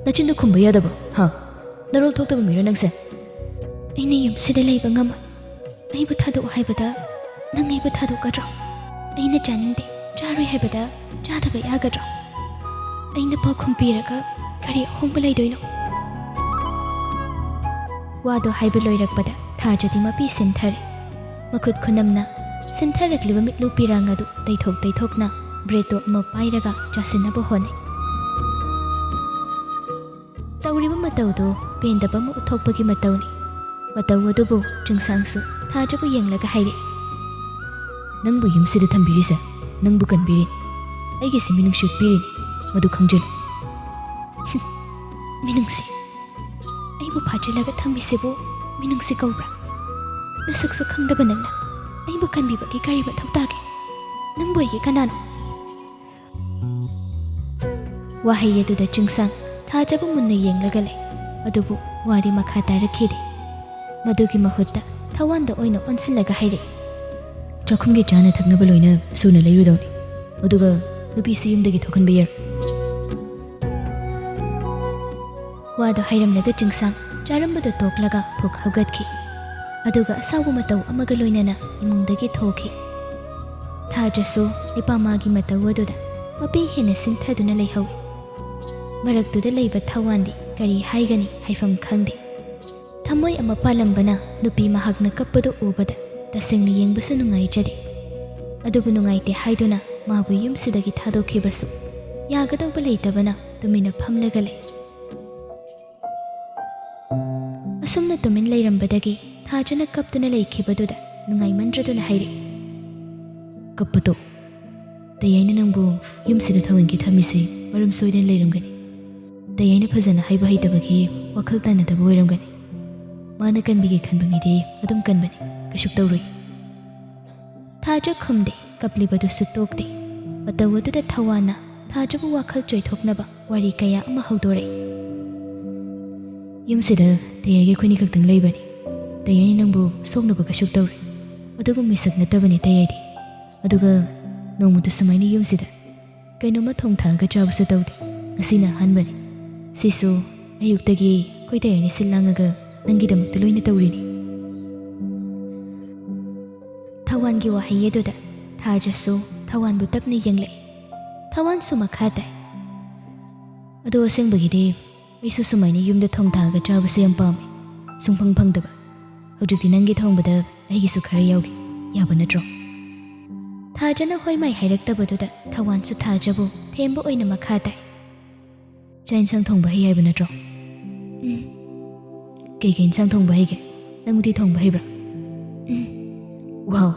"ꯅꯆꯤꯟꯗꯨ ꯈꯨꯝꯕ ꯌꯥꯗꯕ꯭ꯔꯣ, ꯍꯥ? ꯅꯔꯣꯜ ꯊꯣꯛꯇꯕ ꯃꯤꯔꯣ ꯅꯪꯁꯦ?" "ꯑꯩꯅ ꯌꯨꯝꯁꯤꯗ ꯂꯩꯕ ꯉꯝꯃꯣꯏ꯫ ꯑꯩꯕꯨ ꯊꯥꯗꯣꯛꯎ ꯍꯥꯏꯕꯗ ꯅꯪ ꯑꯩꯕꯨ ꯊꯥꯗꯣꯛꯀꯗ꯭ꯔꯣ? ꯑꯩꯅ ꯆꯥꯅꯤꯡꯗꯦ, ꯆꯥꯔꯣꯏ ꯍꯥꯏꯕꯗ ꯆꯥꯗꯕ ꯌꯥꯒꯗ꯭ꯔꯣ? ꯑꯩꯅ ꯄꯥꯎꯈꯨꯝ ꯄꯤꯔꯒ ꯀꯔꯤ ꯑꯍꯣꯡꯕ ꯂꯩꯗꯣꯏꯅꯣ?" ꯋꯥꯗꯣ ꯍꯥꯏꯕ ꯂꯣꯏꯔꯛꯄꯗ ꯊꯥꯖꯗꯤ ꯃꯄꯤ ꯁꯤꯟꯊꯔꯦ꯫ ꯃꯈꯨꯠ ꯈꯨꯅꯝꯅ ꯁꯤꯟꯊꯔꯛꯂꯤꯕ ꯃꯤꯠꯂꯨ ꯄꯤꯔꯥꯡ ꯑꯗꯨ ꯇꯩꯊꯣꯛ ꯇꯩꯊꯣꯛꯅ ꯕ꯭ꯔꯦꯗꯇꯣ ꯑꯃ ꯄꯥꯏꯔꯒ ꯆꯥꯁꯤꯟꯅꯕ ꯍꯣꯠꯅꯩ꯫ ꯇꯧꯔꯤꯕ ꯃꯇꯧꯗꯨ ꯄꯦꯟꯗꯕ ꯑꯃ ꯎꯠꯊꯣꯛꯄꯒꯤ ꯃꯇꯧꯅꯤ꯫ ꯃꯇꯧ ꯑꯗꯨꯕꯨ ꯆꯤꯡꯁꯥꯡꯁꯨ ꯊꯥꯖꯕꯨ ꯌꯦꯡꯂꯒ ꯍꯥꯏꯔꯛꯏ, "ꯅꯪꯕꯨ ꯌꯨꯝꯁꯤꯗ ꯊꯝꯕꯤꯔꯤꯁꯦ ꯅꯪꯕꯨ ꯀꯟꯕꯤꯔꯤꯅꯤ꯫ ꯑꯩꯒꯤꯁꯦ ꯃꯤꯅꯨꯡꯁꯤ ꯎꯠꯄꯤꯔꯤꯅꯤ, ꯃꯗꯨ ꯈꯪꯖꯤꯜꯂꯨ꯫" "ꯍꯨꯝ, ꯃꯤꯅꯨꯡꯁꯤ? ꯑꯩꯕꯨ ꯐꯥꯖꯤꯜꯂꯒ ꯊꯝꯃꯤꯁꯤꯕꯨ ꯃꯤꯅꯨꯡꯁꯤ ꯀꯧꯕ꯭ꯔꯥ? ꯅꯁꯛꯁꯨ ꯈꯪꯗꯕ ꯅꯪꯅ ꯑꯩꯕꯨ ꯀꯟꯕꯤꯕꯒꯤ ꯀꯔꯤ ꯃꯊꯧ ꯇꯥꯒꯦ? ꯅꯪꯕꯨ ꯑꯩꯒꯤ ꯀꯅꯥꯅꯣ?" ꯋꯥꯍꯩ ꯑꯗꯨꯗ ꯆꯤꯡꯁꯥꯡ ꯊꯥꯖꯕ ꯃꯨꯟꯅ ꯌꯦꯡꯂꯒ ꯂꯩ, ꯑꯗꯨꯕꯨ ꯋꯥꯗꯤ ꯃꯈꯥ ꯇꯥꯔꯛꯈꯤꯗꯦ꯫ ꯃꯗꯨꯒꯤ ꯃꯍꯨꯠꯇ ꯊꯋꯥꯟꯗ ꯑꯣꯏꯅ ꯑꯣꯟꯁꯤꯜꯂꯒ ꯍꯥꯏꯔꯛꯏ, "ꯆꯥꯛꯈꯨꯝꯒꯤ ꯆꯥꯅ ꯊꯛꯅꯕ ꯂꯣꯏꯅ ꯁꯨꯅ ꯂꯩꯔꯨꯗꯧꯅꯤ, ꯑꯗꯨꯒ ꯅꯨꯄꯤꯁꯤ ꯌꯨꯝꯗꯒꯤ ꯊꯣꯛꯍꯟꯕ ꯌꯥꯔꯣꯏ꯫ ꯋꯥꯗꯣ ꯍꯥꯏꯔꯝꯂꯒ ꯆꯤꯡꯁꯥꯡ ꯆꯥꯔꯝꯕꯗꯣ ꯇꯣꯛꯂꯒ ꯐꯨꯛ ꯍꯧꯒꯠꯈꯤ꯫ ꯑꯗꯨꯒ ꯑꯁꯥꯎꯕ ꯃꯇꯧ ꯑꯃꯒ ꯂꯣꯏꯅꯅ ꯏꯃꯨꯡꯗꯒꯤ ꯊꯣꯛꯈꯤ꯫ ꯊꯥꯖꯁꯨ ꯅꯤꯄꯥꯃꯥꯒꯤ ꯃꯇꯧ ꯑꯗꯨꯗ ꯃꯄꯤ ꯍꯦꯟꯅ ꯁꯤꯡꯊꯗꯨꯅ ꯂꯩꯍꯧꯏ꯫ ꯃꯔꯛꯇꯨꯗ ꯂꯩꯕ ꯊꯋꯥꯟꯗꯤ ꯀꯔꯤ ꯍꯥꯏꯒꯅꯤ ꯍꯥꯏꯐꯝ ꯈꯪꯗꯦ꯫ ꯊꯃꯣꯏ ꯑꯃ ꯄꯥꯜꯂꯝꯕꯅ ꯅꯨꯄꯤ ꯃꯍꯥꯛꯅ ꯀꯞꯄꯗꯨ ꯎꯕꯗ ꯇꯁꯦꯡꯅ ꯌꯦꯡꯕꯁꯨ ꯅꯨꯡꯉꯥꯏꯖꯗꯦ꯫ ꯑꯗꯨꯕꯨ ꯅꯨꯡꯉꯥꯏꯇꯦ ꯍꯥꯏꯗꯨꯅ ꯃꯥꯕꯨ ꯌꯨꯝꯁꯤꯗꯒꯤ ꯊꯥꯗꯣꯛꯈꯤꯕꯁꯨ ꯌꯥꯒꯗꯧꯕ ꯂꯩꯇꯕꯅ ꯇꯨꯃꯤꯟꯅ ꯐꯝꯂꯒ ꯂꯩ꯫ ꯑꯁꯨꯝꯅ ꯇꯨꯃꯤꯟ ꯂꯩꯔꯝꯕꯗꯒꯤ ꯊꯥꯖꯅ ꯀꯞꯇꯨꯅ ꯂꯩꯈꯤꯕꯗꯨꯗ ꯅꯨꯡꯉꯥꯏꯃꯟꯗ꯭ꯔꯗꯨꯅ ꯍꯥꯏꯔꯛꯏ, "ꯀꯞꯄꯇꯣ, ꯇꯌꯥꯏꯅ ꯅꯪꯕꯨ ꯌꯨꯝꯁꯤꯗ ꯊꯋꯥꯟꯒꯤ ꯊꯝꯃꯤꯁꯦ ꯃꯔꯝ ꯁꯣꯏꯗꯅ ꯂꯩꯔꯝꯒꯅꯤ꯫ ꯇꯌꯥꯏꯅ ꯐꯖꯅ ꯍꯥꯏꯕ ꯍꯩꯇꯕꯒꯤ ꯋꯥꯈꯜ ꯇꯥꯅꯗꯕ ꯑꯣꯏꯔꯝꯒꯅꯤ꯫ ꯃꯥꯅ ꯀꯟꯕꯤꯒꯦ ꯈꯟꯕ ꯃꯤꯗꯤ ꯑꯗꯨꯝ ꯀꯟꯕꯅꯤ, ꯀꯩꯁꯨ ꯇꯧꯔꯣꯏ꯫" ꯊꯥꯖ ꯈꯨꯝꯗꯦ, ꯀꯞꯂꯤꯕꯗꯨꯁꯨ ꯇꯣꯛꯇꯦ꯫ ꯃꯇꯧ ꯑꯗꯨꯗ ꯊꯋꯥꯟꯅ ꯊꯥꯖꯕꯨ ꯋꯥꯈꯜ ꯆꯣꯏꯊꯣꯛꯅꯕ ꯋꯥꯔꯤ ꯀꯌꯥ ꯑꯃ ꯍꯧꯗꯣꯔꯛꯏ꯫ "ꯌꯨꯝꯁꯤꯗ ꯇꯌꯥꯏꯒ ꯑꯩꯈꯣꯏꯅꯤ ꯈꯛꯇꯪ ꯂꯩꯕꯅꯤ꯫ ꯇꯌꯥꯏꯅ ꯅꯪꯕꯨ ꯁꯣꯛꯅꯕ ꯀꯩꯁꯨ ꯇꯧꯔꯣꯏ꯫ ꯑꯗꯨꯒꯨꯝꯕ ꯃꯤꯁꯛ ꯅꯠꯇꯕꯅꯤ ꯇꯌꯥꯏꯗꯤ꯫ ꯑꯗꯨꯒ ꯅꯣꯡꯃꯇ ꯁꯨꯃꯥꯏꯅ ꯌꯨꯝꯁꯤꯗ ꯀꯩꯅꯣꯝꯃ ꯊꯣꯡ ꯊꯥꯛꯑꯒ ꯆꯥꯕꯁꯨ ꯇꯧꯗꯦ꯫ ꯉꯁꯤꯅ ꯑꯍꯥꯟꯕꯅꯤ꯫ ꯁꯤꯁꯨ ꯑꯌꯨꯛꯇꯒꯤ ꯑꯩꯈꯣꯏ ꯇꯌꯥꯏꯅ ꯁꯤꯜ ꯂꯥꯡꯉꯒ ꯅꯪꯒꯤꯗꯃꯛꯇ ꯂꯣꯏꯅ ꯇꯧꯔꯤꯅꯤ꯫" ꯊꯋꯥꯟꯒꯤ ꯋꯥꯍꯩ ꯑꯗꯨꯗ ꯊꯥꯖꯁꯨ ꯊꯋꯥꯟꯕꯨ ꯇꯞꯅ ꯌꯦꯡꯂꯛꯏ꯫ ꯊꯋꯥꯟꯁꯨ ꯃꯈꯥ ꯇꯥꯏ, "ꯑꯗꯣ ꯑꯁꯦꯡꯕꯒꯤꯗꯤ ꯑꯩꯁꯨ ꯁꯨꯃꯥꯏꯅ ꯌꯨꯝꯗ ꯊꯣꯡ ꯊꯥꯛꯑꯒ ꯆꯥꯕꯁꯦ ꯌꯥꯝ ꯄꯥꯝꯃꯦ꯫ ꯁꯨꯡꯐꯪ ꯐꯪꯗꯕ꯫ ꯍꯧꯖꯤꯛꯇꯤ ꯅꯪꯒꯤ ꯊꯣꯡꯕꯗ ꯑꯩꯒꯤꯁꯨ ꯈꯔ ꯌꯥꯎꯒꯦ꯫ ꯌꯥꯕ ꯅꯠꯇ꯭ꯔꯣ?" ꯊꯥꯖꯅ ꯍꯣꯏ ꯃꯥꯏ ꯍꯥꯏꯔꯛꯇꯕꯗꯨꯗ ꯊꯋꯥꯟꯁꯨ ꯊꯥꯖꯕꯨ ꯊꯦꯝꯕ ꯑꯣꯏꯅ ꯃꯈꯥ ꯇꯥꯏ, "ꯆꯥꯛ ꯏꯟꯁꯥꯡ ꯊꯣꯡꯕ ꯍꯩ ꯍꯥꯏꯕ ꯅꯠꯇ꯭ꯔꯣ?" "ꯎꯝ꯫" "ꯀꯩꯀꯩ ꯏꯟꯁꯥꯡ ꯊꯣꯡꯕ ꯍꯩꯒꯦ? ꯅꯪ ꯎꯇꯤ ꯊꯣꯡꯕ ꯍꯩꯕ꯭ꯔꯥ?" "ꯎꯝ꯫" "ꯋꯥꯎ,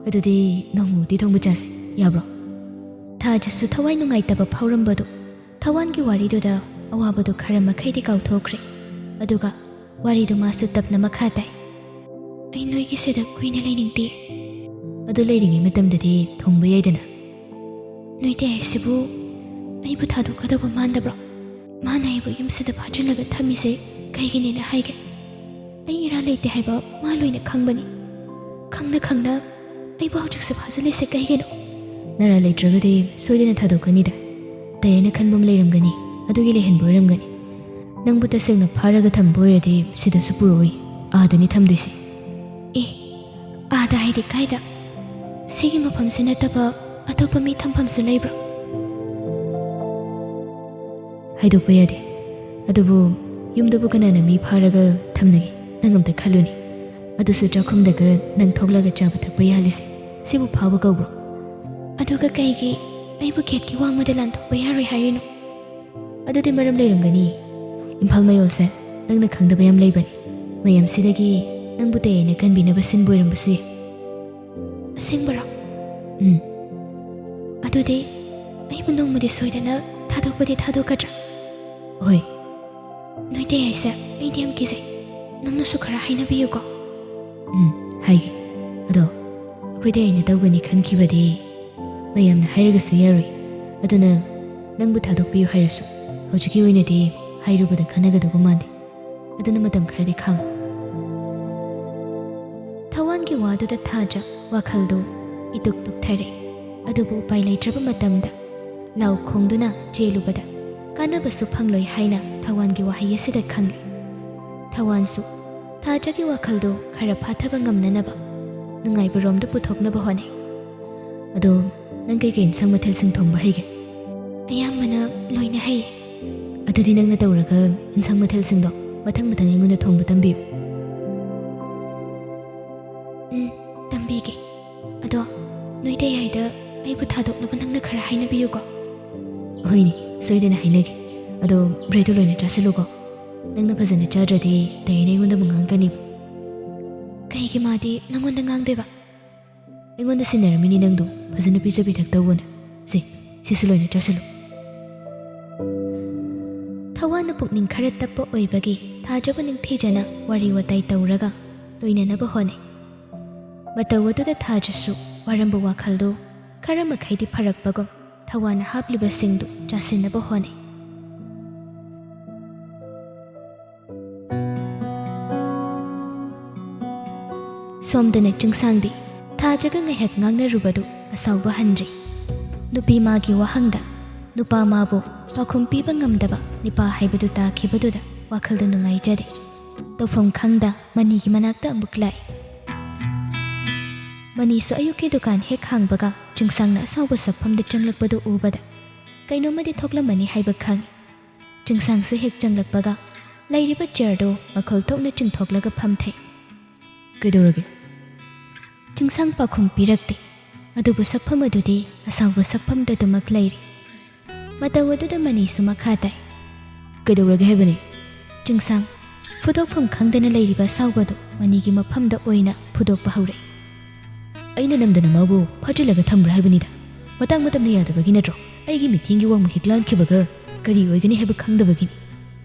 ꯑꯗꯨꯗꯤ ꯅꯣꯡꯃ ꯎꯇꯤ ꯊꯣꯡꯕ ꯆꯥꯁꯦ, ꯌꯥꯕ꯭ꯔꯣ?" ꯊꯥꯖꯁꯨ ꯊꯋꯥꯏ ꯅꯨꯡꯉꯥꯏꯇꯕ ꯐꯥꯎꯔꯝꯕꯗꯨ ꯊꯋꯥꯟꯒꯤ ꯋꯥꯔꯤꯗꯨꯗ ꯑꯋꯥꯕꯗꯨ ꯈꯔ ꯃꯈꯩꯗꯤ ꯀꯥꯎꯊꯣꯛꯈ꯭ꯔꯦ꯫ ꯑꯗꯨꯒ ꯋꯥꯔꯤꯗꯨ ꯃꯥꯁꯨ ꯇꯞꯅ ꯃꯈꯥ ꯇꯥꯏ꯫ "ꯑꯩ ꯅꯣꯏꯒꯤꯁꯤꯗ ꯀꯨꯏꯅ ꯂꯩꯅꯤꯡꯗꯦ꯫" "ꯑꯗꯨ ꯂꯩꯔꯤꯉꯩ ꯃꯇꯝꯗꯗꯤ ꯊꯣꯡꯕ ꯌꯥꯏꯗꯅ꯫" "ꯅꯣꯏ ꯇꯌꯥꯏꯁꯤꯕꯨ ꯑꯩꯕꯨ ꯊꯥꯗꯣꯛꯀꯗꯧꯕ ꯃꯥꯟꯗꯕ꯭ꯔꯣ? ꯃꯥꯅ ꯑꯩꯕꯨ ꯌꯨꯝꯁꯤꯗ ꯐꯥꯖꯤꯜꯂꯒ ꯊꯝꯃꯤꯁꯦ ꯀꯩꯒꯤꯅꯦꯅ ꯍꯥꯏꯒꯦ? ꯑꯩ ꯏꯔꯥ ꯂꯩꯇꯦ ꯍꯥꯏꯕ ꯃꯥ ꯂꯣꯏꯅ ꯈꯪꯕꯅꯤ꯫ ꯈꯪꯅ ꯈꯪꯅ ꯑꯩꯕꯨ ꯍꯧꯖꯤꯛꯁꯦ ꯐꯥꯖꯤꯜꯂꯤꯁꯦ ꯀꯩꯒꯤꯅꯣ? ꯅꯔꯥ ꯂꯩꯇ꯭ꯔꯒꯗꯤ ꯁꯣꯏꯗꯅ ꯊꯥꯗꯣꯛꯀꯅꯤꯗ꯫ ꯗꯌꯥꯅ ꯈꯟꯕ ꯑꯃ ꯂꯩꯔꯝꯒꯅꯤ, ꯑꯗꯨꯒꯤ ꯂꯩꯍꯟꯕ ꯑꯣꯏꯔꯝꯒꯅꯤ꯫ ꯅꯪꯕꯨ ꯇꯁꯦꯡꯅ ꯐꯥꯔꯒ ꯊꯝꯕ ꯑꯣꯏꯔꯗꯤ ꯁꯤꯗꯁꯨ ꯄꯨꯔꯛꯑꯣꯏ, ꯑꯥꯗꯅꯤ ꯊꯝꯗꯣꯏꯁꯦ꯫ ꯑꯦ, ꯑꯥꯗ ꯍꯥꯏꯗꯤ ꯀꯥꯏꯗ? ꯁꯤꯒꯤ ꯃꯐꯝꯁꯤ ꯅꯠꯇꯕ ꯑꯇꯣꯞꯄ ꯃꯤ ꯊꯝꯐꯝꯁꯨ ꯂꯩꯕ꯭ꯔꯣ? ꯍꯥꯏꯗꯣꯛꯄ ꯌꯥꯗꯦ꯫ ꯑꯗꯨꯕꯨ ꯌꯨꯝꯗꯕꯨ ꯀꯅꯥꯅ ꯃꯤ ꯐꯥꯔꯒ ꯊꯝꯅꯒꯦ? ꯅꯪ ꯑꯝꯇ ꯈꯜꯂꯨꯅꯦ꯫ ꯑꯗꯨꯁꯨ ꯆꯥꯛꯈꯨꯝꯗꯒ ꯅꯪ ꯊꯣꯛꯂꯒ ꯆꯥꯕ ꯊꯛꯄ ꯌꯥꯍꯜꯂꯤꯁꯦ, ꯁꯤꯕꯨ ꯐꯥꯕ ꯀꯧꯕ꯭ꯔꯣ? ꯑꯗꯨꯒ ꯀꯩꯒꯤ ꯑꯩꯕꯨ ꯒꯦꯠꯀꯤ ꯋꯥꯡꯃꯗ ꯂꯥꯟꯊꯣꯛꯄ ꯌꯥꯔꯣꯏ ꯍꯥꯏꯔꯤꯅꯣ? ꯑꯗꯨꯗꯤ ꯃꯔꯝ ꯂꯩꯔꯝꯒꯅꯤ꯫ ꯏꯝꯐꯥꯜ ꯃꯌꯣꯜꯁꯦ ꯅꯪꯅ ꯈꯪꯗꯕ ꯌꯥꯝ ꯂꯩꯕꯅꯤ꯫ ꯃꯌꯥꯝꯁꯤꯗꯒꯤ ꯅꯪꯕꯨ ꯗꯌꯥꯅ ꯀꯟꯕꯤꯅꯕ ꯁꯤꯟꯕ ꯑꯣꯏꯔꯝꯕꯁꯨ ꯌꯥꯏ꯫ ꯑꯁꯦꯡꯕꯔꯣ? ꯎꯝ꯫ ꯑꯗꯨꯗꯤ ꯑꯩꯕꯨ ꯅꯣꯡꯃꯗꯤ ꯁꯣꯏꯗꯅ ꯊꯥꯗꯣꯛꯄꯗꯤ ꯊꯥꯗꯣꯛꯀꯗ꯭ꯔꯥ? ꯍꯣꯏ꯫ ꯅꯣꯏ ꯗꯌꯥꯁꯦ ꯑꯩꯗꯤ ꯌꯥꯝ ꯀꯤꯖꯩ꯫ ꯅꯪꯅꯁꯨ ꯈꯔ ꯍꯥꯏꯅꯕꯤꯌꯨꯀꯣ꯫ ꯎꯝ, ꯍꯥꯏꯒꯦ꯫ ꯑꯗꯣ ꯑꯩꯈꯣꯏ ꯗꯌꯥꯅ ꯇꯧꯒꯅꯤ ꯈꯟꯈꯤꯕꯗꯤ ꯃꯌꯥꯝꯅ ꯍꯥꯏꯔꯒꯁꯨ ꯌꯥꯔꯣꯏ꯫ ꯑꯗꯨꯅ ꯅꯪꯕꯨ ꯊꯥꯗꯣꯛꯄꯤꯌꯨ ꯍꯥꯏꯔꯁꯨ ꯍꯧꯖꯤꯛꯀꯤ ꯑꯣꯏꯅꯗꯤ ꯍꯥꯏꯔꯨꯕꯗ ꯀꯥꯟꯅꯒꯗꯧꯕ ꯃꯥꯟꯗꯦ꯫ ꯑꯗꯨꯅ ꯃꯇꯝ ꯈꯔꯗꯤ ꯈꯥꯡꯉꯨ꯫ ꯊꯋꯥꯟꯒꯤ ꯋꯥꯗꯨꯗ ꯊꯥꯖ ꯋꯥꯈꯜꯗꯨ ꯏꯇꯨꯛ ꯇꯨꯛꯊꯔꯦ꯫ ꯑꯗꯨꯕꯨ ꯎꯄꯥꯏ ꯂꯩꯇ꯭ꯔꯕ ꯃꯇꯝꯗ ꯂꯥꯎ ꯈꯣꯡꯗꯨꯅ ꯆꯦꯜꯂꯨꯕꯗ ꯀꯥꯟꯅꯕꯁꯨ ꯐꯪꯂꯣꯏ ꯍꯥꯏꯅ ꯊꯋꯥꯟꯒꯤ ꯋꯥꯍꯩ ꯑꯁꯤꯗ ꯈꯪꯂꯦ꯫ ꯊꯋꯥꯟꯁꯨ ꯊꯥꯖꯒꯤ ꯋꯥꯈꯜꯗꯨ ꯈꯔ ꯐꯥꯊꯕ ꯉꯝꯅꯅꯕ ꯅꯨꯡꯉꯥꯏꯕꯔꯣꯝꯗ ꯄꯨꯊꯣꯛꯅꯕ ꯍꯣꯠꯅꯩ꯫ ꯑꯗꯣ ꯅꯪ ꯀꯩꯀꯩ ꯏꯟꯁꯥꯡ ꯃꯊꯦꯜꯁꯤꯡ ꯊꯣꯡꯕ ꯍꯩꯒꯦ? ꯑꯌꯥꯝꯕꯅ ꯂꯣꯏꯅ ꯍꯩꯌꯦ꯫ ꯑꯗꯨꯗꯤ ꯅꯪꯅ ꯇꯧꯔꯒ ꯏꯟꯁꯥꯡ ꯃꯊꯦꯜꯁꯤꯡꯗꯣ ꯃꯊꯪ ꯃꯊꯪ ꯑꯩꯉꯣꯟꯗ ꯊꯣꯡꯕ ꯇꯝꯕꯤꯌꯨ꯫ ꯎꯝ, ꯇꯝꯕꯤꯒꯦ꯫ ꯑꯗꯣ ꯅꯣꯏ ꯗꯌꯥꯗ ꯑꯩꯕꯨ ꯊꯥꯗꯣꯛꯅꯕ ꯅꯪꯅ ꯈꯔ ꯍꯥꯏꯅꯕꯤꯌꯨꯀꯣ꯫ ꯍꯣꯏꯅꯦ, ꯁꯣꯏꯗꯅ ꯍꯥꯏꯅꯒꯦ꯫ ꯑꯗꯣ ꯕ꯭ꯔꯦꯗꯇꯣ ꯂꯣꯏꯅ ꯆꯥꯁꯤꯜꯂꯨꯀꯣ꯫ ꯅꯪꯅ ꯐꯖꯅ ꯆꯥꯗ꯭ꯔꯗꯤ ꯗꯌꯥꯅ ꯑꯩꯉꯣꯟꯗ ꯑꯃꯨꯛ ꯉꯥꯡꯒꯅꯤꯕ꯫ ꯀꯩꯒꯤ ꯃꯥꯗꯤ ꯅꯪꯉꯣꯟꯗ ꯉꯥꯡꯗꯣꯏꯕ? ꯑꯩꯉꯣꯟꯗ ꯁꯤꯟꯅꯔꯝꯃꯤꯅꯤ ꯅꯪꯗꯣ, ꯐꯖꯅ ꯄꯤꯖ ꯄꯤꯊꯛ ꯇꯧꯑꯣꯅ꯫ ꯁꯦ, ꯁꯤꯁꯨ ꯂꯣꯏꯅ ꯆꯥꯁꯤꯜꯂꯨ꯫ ꯊꯋꯥꯟꯅ ꯄꯨꯛꯅꯤꯡ ꯈꯔ ꯇꯞꯄ ꯑꯣꯏꯕꯒꯤ ꯊꯥꯖꯕꯨ ꯅꯤꯡꯊꯤꯖꯅ ꯋꯥꯔꯤ ꯋꯥꯇꯥꯏ ꯇꯧꯔꯒ ꯂꯣꯏꯅꯅꯕ ꯍꯣꯠꯅꯩ꯫ ꯃꯇꯧ ꯑꯗꯨꯗ ꯊꯥꯖꯁꯨ ꯋꯥꯔꯝꯕ ꯋꯥꯈꯜꯗꯨ ꯈꯔ ꯃꯈꯩꯗꯤ ꯐꯔꯛꯄꯒꯨꯝ ꯊꯋꯥꯟꯅ ꯍꯥꯞꯂꯤꯕꯁꯤꯡꯗꯨ ꯆꯥꯁꯤꯟꯅꯕ ꯍꯣꯠꯅꯩ꯫ ꯁꯣꯝꯗꯅ ꯆꯤꯡꯁꯥꯡꯗꯤ ꯊꯥꯖꯒ ꯉꯥꯏꯍꯥꯛ ꯉꯥꯡꯅꯔꯨꯕꯗꯨ ꯑꯁꯥꯎꯕ ꯍꯟꯗ꯭ꯔꯤ꯫ ꯅꯨꯄꯤ ꯃꯥꯒꯤ ꯋꯥꯍꯪꯗ ꯅꯨꯄꯥ ꯃꯥꯕꯨ ꯄꯥꯎꯈꯨꯝ ꯄꯤꯕ ꯉꯝꯗꯕ ꯅꯤꯄꯥ ꯍꯥꯏꯕꯗꯨ ꯇꯥꯈꯤꯕꯗꯨꯗ ꯋꯥꯈꯜꯗ ꯅꯨꯡꯉꯥꯏꯖꯗꯦ꯫ ꯇꯧꯐꯝ ꯈꯪꯗ ꯃꯅꯤꯒꯤ ꯃꯅꯥꯛꯇ ꯑꯃꯨꯛ ꯂꯥꯛꯏ꯫ ꯃꯅꯤꯁꯨ ꯑꯌꯨꯛꯀꯤ ꯗꯨꯀꯥꯟ ꯍꯦꯛ ꯍꯥꯡꯕꯒ ꯆꯤꯡꯁꯥꯡꯅ ꯑꯁꯥꯎꯕ ꯁꯛꯐꯝꯗ ꯆꯪꯂꯛꯄꯗꯨ ꯎꯕꯗ ꯀꯩꯅꯣꯝꯃꯗꯤ ꯊꯣꯛꯂꯝꯃꯅꯤ ꯍꯥꯏꯕ ꯈꯪꯏ꯫ ꯆꯤꯡꯁꯥꯡꯁꯨ ꯍꯦꯛ ꯆꯪꯂꯛꯄꯒ ꯂꯩꯔꯤꯕ ꯆꯤꯌꯔꯗꯨ ꯃꯈꯜ ꯊꯣꯛꯅ ꯆꯤꯡꯊꯣꯛꯂꯒ ꯐꯝꯊꯩ꯫ "ꯀꯩꯗꯧꯔꯒꯦ?" ꯆꯤꯡꯁꯥꯡ ꯄꯥꯎꯈꯨꯝ ꯄꯤꯔꯛꯇꯦ꯫ ꯑꯗꯨꯕꯨ ꯁꯛꯐꯝ ꯑꯗꯨꯗꯤ ꯑꯁꯥꯎꯕ ꯁꯛꯐꯝꯗ ꯑꯗꯨꯃꯛ ꯂꯩꯔꯤ꯫ ꯃꯇꯧ ꯑꯗꯨꯗ ꯃꯅꯤꯁꯨ ꯃꯈꯥ ꯇꯥꯏ꯫ "ꯀꯩꯗꯧꯔꯒꯦ ꯍꯥꯏꯕꯅꯤ?" ꯆꯤꯡꯁꯥꯡ ꯐꯨꯗꯣꯛꯐꯝ ꯈꯪꯗꯅ ꯂꯩꯔꯤꯕ ꯑꯁꯥꯎꯕꯗꯨ ꯃꯅꯤꯒꯤ ꯃꯐꯝꯗ ꯑꯣꯏꯅ ꯐꯨꯗꯣꯛꯄ ꯍꯧꯔꯛꯏ꯫ "ꯑꯩꯅ ꯅꯝꯗꯅ ꯃꯥꯕꯨ ꯐꯥꯖꯤꯜꯂꯒ ꯊꯝꯕ꯭ꯔꯥ ꯍꯥꯏꯕꯅꯤꯗ꯫ ꯃꯇꯥꯡ ꯃꯇꯝꯅ ꯌꯥꯗꯕꯒꯤ ꯅꯠꯇ꯭ꯔꯣ? ꯑꯩꯒꯤ ꯃꯤꯠꯌꯦꯡꯒꯤ ꯋꯥꯡꯃ ꯍꯦꯛ ꯂꯥꯟꯈꯤꯕꯒ ꯀꯔꯤ ꯑꯣꯏꯒꯅꯤ ꯍꯥꯏꯕ ꯈꯪꯗꯕꯒꯤꯅꯤ꯫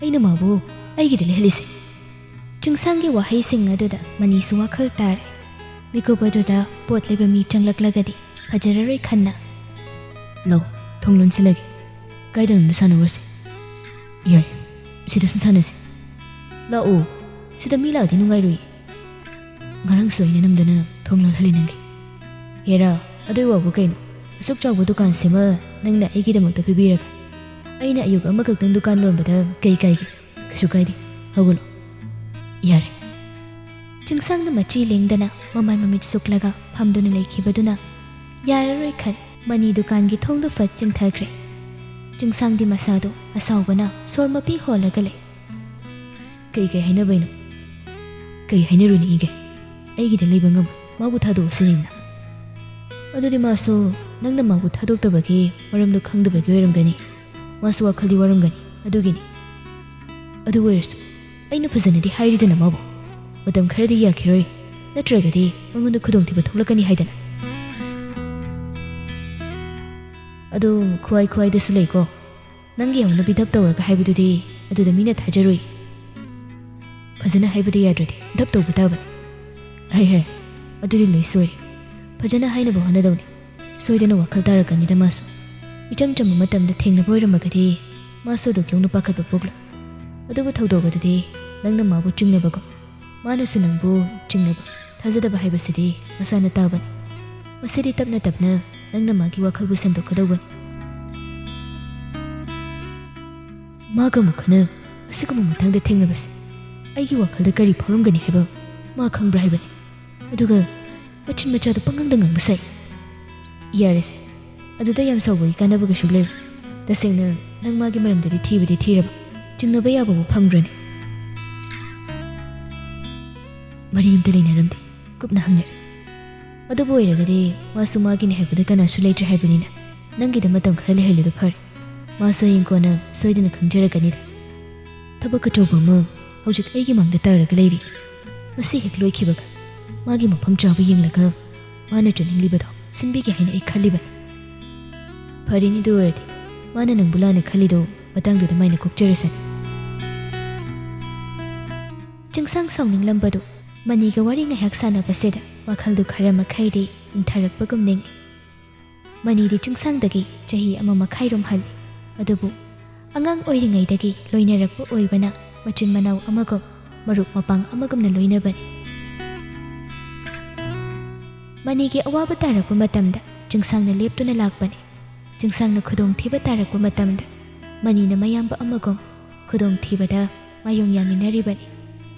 ꯑꯩꯅ ꯃꯥꯕꯨ ꯑꯩꯒꯤꯗ ꯂꯩꯍꯜꯂꯤꯁꯦ꯫" ꯆꯤꯡꯁꯥꯡꯒꯤ ꯋꯥꯍꯩꯁꯤꯡ ꯑꯗꯨꯗ ꯃꯅꯤꯁꯨ ꯋꯥꯈꯜ ꯇꯥꯔꯦ꯫ ꯃꯤꯀꯨꯞ ꯑꯗꯨꯗ ꯄꯣꯠ ꯂꯩꯕ ꯃꯤ ꯆꯪꯂꯛꯂꯒꯗꯤ ꯐꯖꯔꯔꯣꯏ ꯈꯟꯅ꯫ "ꯂꯥꯛꯑꯣ, ꯊꯣꯡ ꯂꯣꯟꯁꯤꯜꯂꯒꯦ꯫ ꯀꯥꯏꯗꯅꯣꯝꯗ ꯁꯥꯟꯅꯔꯨꯔꯁꯦ꯫" "ꯌꯥꯔꯦ, ꯁꯤꯗ ꯁꯨꯝ ꯁꯥꯟꯅꯁꯦ꯫" "ꯂꯥꯛꯑꯣ, ꯁꯤꯗ ꯃꯤ ꯂꯥꯛꯑꯗꯤ ꯅꯨꯡꯉꯥꯏꯔꯣꯏ꯫" "ꯉꯔꯥꯡꯁꯨ ꯑꯩꯅ ꯅꯝꯗꯅ ꯊꯣꯡ ꯂꯣꯜꯍꯜꯂꯤ ꯅꯪꯒꯤ꯫" "ꯍꯦꯔꯥ, ꯑꯗꯨꯏ ꯋꯥꯕꯨ ꯀꯩꯅꯣ? ꯑꯁꯨꯛ ꯆꯥꯎꯕ ꯗꯨꯀꯥꯟꯁꯤꯃ ꯅꯪꯅ ꯑꯩꯒꯤꯗꯃꯛꯇ ꯄꯤꯕꯤꯔꯒ ꯑꯩꯅ ꯑꯌꯨꯛ ꯑꯃꯈꯛꯇꯪ ꯗꯨꯀꯥꯟ ꯂꯣꯟꯕꯗ ꯀꯩ ꯀꯥꯏꯒꯦ? ꯀꯩꯁꯨ ꯀꯥꯏꯗꯦ꯫ ꯍꯧꯒꯠꯂꯣ꯫" "ꯌꯥꯔꯦ꯫" ꯆꯤꯡꯁꯥꯡꯅ ꯃꯆꯤ ꯂꯦꯡꯗꯅ ꯃꯃꯥꯏ ꯃꯃꯤꯠ ꯁꯨꯛꯂꯒ ꯐꯝꯗꯨꯅ ꯂꯩꯈꯤꯕꯗꯨꯅ ꯌꯥꯔꯔꯣꯏ ꯈꯟ ꯃꯅꯤ ꯗꯨꯀꯥꯟꯒꯤ ꯊꯣꯡꯗꯨ ꯐꯠ ꯆꯤꯡꯊꯈ꯭ꯔꯦ꯫ ꯆꯤꯡꯁꯥꯡꯗꯤ ꯃꯁꯥꯗꯨ ꯑꯁꯥꯎꯕꯅ ꯁꯣꯔ ꯃꯄꯤ ꯍꯣꯜꯂꯒ ꯂꯩ꯫ "ꯀꯩ ꯀꯩ ꯍꯥꯏꯅꯕꯩꯅꯣ?" "ꯀꯩ ꯍꯥꯏꯅꯔꯨꯅꯤꯒꯦ? ꯑꯩꯒꯤꯗ ꯂꯩꯕ ꯉꯝꯃꯣꯏ꯫ ꯃꯥꯕꯨ ꯊꯥꯗꯣꯛꯑꯁꯤꯅꯦꯅ꯫" "ꯑꯗꯨꯗꯤ ꯃꯥꯁꯨ ꯅꯪꯅ ꯃꯥꯕꯨ ꯊꯥꯗꯣꯛꯇꯕꯒꯤ ꯃꯔꯝꯗꯣ ꯈꯪꯗꯕꯒꯤ ꯑꯣꯏꯔꯝꯒꯅꯤ꯫ ꯃꯥꯁꯨ ꯋꯥꯈꯜꯗꯤ ꯋꯥꯔꯝꯒꯅꯤ꯫ ꯑꯗꯨꯒꯤꯅꯤ꯫" "ꯑꯗꯨ ꯑꯣꯏꯔꯁꯨ ꯑꯩꯅ ꯐꯖꯅꯗꯤ ꯍꯥꯏꯔꯤꯗꯅ ꯃꯥꯕꯨ꯫ ꯃꯇꯝ ꯈꯔꯗꯤ ꯌꯥꯈꯤꯔꯣꯏ, ꯅꯠꯇ꯭ꯔꯒꯗꯤ ꯃꯉꯣꯟꯗ ꯈꯨꯗꯣꯡꯊꯤꯕ ꯊꯣꯛꯂꯛꯀꯅꯤ ꯍꯥꯏꯗꯅ꯫" "ꯑꯗꯨ ꯈꯨꯍꯥꯏ ꯈꯨꯍꯥꯏꯗꯁꯨ ꯂꯩꯀꯣ꯫ ꯅꯪꯒꯤ ꯍꯧꯅꯕꯤ ꯙꯞ ꯇꯧꯔꯒ ꯍꯥꯏꯕꯗꯨꯗꯤ ꯑꯗꯨꯗ ꯃꯤꯅ ꯊꯥꯖꯔꯣꯏ꯫ ꯐꯖꯅ ꯍꯥꯏꯕꯗꯤ ꯌꯥꯗ꯭ꯔꯗꯤ ꯙꯞ ꯇꯧꯕ ꯇꯥꯕꯅꯤ꯫" "ꯍꯩ ꯍꯩ, ꯑꯗꯨꯗꯤ ꯂꯣꯏ ꯁꯣꯏꯔꯦ꯫ ꯐꯖꯅ ꯍꯥꯏꯅꯕ ꯍꯣꯠꯅꯗꯧꯅꯤ꯫ ꯁꯣꯏꯗꯅ ꯋꯥꯈꯜ ꯇꯥꯔꯛꯀꯅꯤꯗ ꯃꯥꯁꯨ꯫ ꯏꯆꯝ ꯆꯝꯕ ꯃꯇꯝꯗ ꯊꯦꯡꯅꯕ ꯑꯣꯏꯔꯝꯃꯒꯗꯤ ꯃꯥꯁꯨ ꯑꯗꯨꯛ ꯌꯧꯅ ꯄꯥꯈꯠꯄ ꯄꯣꯛꯂꯣꯏ꯫ ꯑꯗꯨꯕꯨ ꯊꯧꯗꯣꯛ ꯑꯗꯨꯗꯤ ꯅꯪꯅ ꯃꯥꯕꯨ ꯆꯤꯡꯅꯕꯒꯨꯝ, ꯃꯥꯅꯁꯨ ꯅꯪꯕꯨ ꯆꯤꯡꯅꯕ, ꯊꯥꯖꯗꯕ ꯍꯥꯏꯕꯁꯤꯗꯤ ꯃꯁꯥꯅ ꯇꯥꯕꯅꯤ꯫ ꯃꯁꯤꯗꯤ ꯇꯞꯅ ꯇꯞꯅ ꯅꯪꯅ ꯃꯥꯒꯤ ꯋꯥꯈꯜꯕꯨ ꯁꯦꯝꯗꯣꯛꯀꯗꯧꯕꯅꯤ꯫ ꯃꯥꯒ ꯑꯃꯨꯛ ꯈꯟꯅ ꯑꯁꯤꯒꯨꯝꯕ ꯃꯇꯥꯡꯗ ꯊꯦꯡꯅꯕꯁꯦ ꯑꯩꯒꯤ ꯋꯥꯈꯜꯗ ꯀꯔꯤ ꯐꯥꯎꯔꯝꯒꯅꯤ ꯍꯥꯏꯕ ꯃꯥ ꯈꯪꯕ꯭ꯔꯥ ꯍꯥꯏꯕꯅꯤ꯫ ꯑꯗꯨꯒ ꯃꯆꯤꯟ ꯃꯆꯥꯗꯣ ꯄꯪꯉꯥꯡꯗ ꯉꯥꯡꯕ ꯁꯥꯏ꯫ ꯌꯥꯔꯦꯁꯦ, ꯑꯗꯨꯗ ꯌꯥꯝ ꯁꯥꯎꯕꯒꯤ ꯀꯥꯟꯅꯕ ꯀꯩꯁꯨ ꯂꯩꯔꯣꯏ꯫ ꯇꯁꯦꯡꯅ ꯅꯪ ꯃꯥꯒꯤ ꯃꯔꯝꯗꯗꯤ ꯊꯤꯕꯗꯤ ꯊꯤꯔꯕ, ꯆꯤꯡꯅꯕ ꯌꯥꯕꯕꯨ ꯐꯪꯕ꯭ꯔꯅꯦ? ꯃꯔꯤ ꯑꯝꯇ ꯂꯩꯅꯔꯝꯗꯦ, ꯀꯨꯞꯅ ꯍꯪꯅꯔꯦ꯫ ꯑꯗꯨꯕꯨ ꯑꯣꯏꯔꯒꯗꯤ ꯃꯥꯁꯨ ꯃꯥꯒꯤꯅꯦ ꯍꯥꯏꯕꯗ ꯀꯅꯥꯁꯨ ꯂꯩꯇ꯭ꯔꯦ ꯍꯥꯏꯕꯅꯤꯅ ꯅꯪꯒꯤꯗ ꯃꯇꯝ ꯈꯔ ꯂꯩꯍꯜꯂꯤꯗꯣ ꯐꯔꯦ꯫ ꯃꯥꯁꯨ ꯍꯌꯦꯡ ꯀꯣꯟꯅ ꯁꯣꯏꯗꯅ ꯈꯪꯖꯔꯛꯀꯅꯤꯗ꯫ ꯊꯕꯛ ꯑꯆꯧꯕ ꯑꯃ ꯍꯧꯖꯤꯛ ꯑꯩꯒꯤ ꯃꯥꯡꯗ ꯇꯥꯔꯒ ꯂꯩꯔꯤ꯫ ꯃꯁꯤ ꯍꯦꯛ ꯂꯣꯏꯈꯤꯕꯒ ꯃꯥꯒꯤ ꯃꯐꯝ ꯆꯥꯕ ꯌꯦꯡꯂꯒ ꯃꯥꯅ ꯆꯠꯅꯤꯡꯂꯤꯕꯗꯣ ꯁꯤꯟꯕꯤꯒꯦ ꯍꯥꯏꯅ ꯑꯩ ꯈꯜꯂꯤꯕꯅꯤ꯫ ꯐꯔꯦꯅꯦ, ꯑꯗꯨ ꯑꯣꯏꯔꯗꯤ ꯃꯥꯅ ꯅꯪꯕꯨ ꯂꯥꯟꯅ ꯈꯜꯂꯤꯗꯣ ꯃꯇꯥꯡꯗꯨꯗ ꯃꯥꯏꯅ ꯀꯣꯛꯆꯔꯁꯅꯤ꯫ ꯆꯤꯡꯁꯥꯡ ꯁꯥꯎꯅꯤꯡꯂꯝꯕꯗꯨ ꯃꯅꯤꯒ ꯋꯥꯔꯤ ꯉꯥꯏꯍꯥꯛ ꯁꯥꯟꯅꯕꯁꯤꯗ ꯋꯥꯈꯜꯗꯨ ꯈꯔ ꯃꯈꯩꯗꯤ ꯏꯪꯊꯔꯛꯄꯒꯨꯝ ꯅꯤꯡꯏ꯫ ꯃꯅꯤꯗꯤ ꯆꯤꯡꯁꯥꯡꯗꯒꯤ ꯆꯍꯤ ꯑꯃ ꯃꯈꯥꯏꯔꯣꯝ ꯍꯜꯂꯤ꯫ ꯑꯗꯨꯕꯨ ꯑꯉꯥꯡ ꯑꯣꯏꯔꯤꯉꯩꯗꯒꯤ ꯂꯣꯏꯅꯔꯛꯄ ꯑꯣꯏꯕꯅ ꯃꯆꯤꯟ ꯃꯅꯥꯎ ꯑꯃꯒꯨꯝ, ꯃꯔꯨꯞ ꯃꯄꯥꯡ ꯑꯃꯒꯨꯝꯅ ꯂꯣꯏꯅꯕꯅꯤ꯫ ꯃꯅꯤꯒꯤ ꯑꯋꯥꯕ ꯇꯥꯔꯛꯄ ꯃꯇꯝꯗ ꯆꯤꯡꯁꯥꯡꯅ ꯂꯦꯞꯇꯨꯅ ꯂꯥꯛꯄꯅꯤ꯫ ꯆꯤꯡꯁꯥꯡꯅ ꯈꯨꯗꯣꯡꯊꯤꯕ ꯇꯥꯔꯛꯄ ꯃꯇꯝꯗ ꯃꯅꯤꯅ ꯃꯌꯥꯝꯕ ꯑꯃꯒꯨꯝ ꯈꯨꯗꯣꯡꯊꯤꯕꯗ ꯃꯥꯌꯣꯡ ꯌꯥꯃꯤꯟꯅꯔꯤꯕꯅꯤ꯫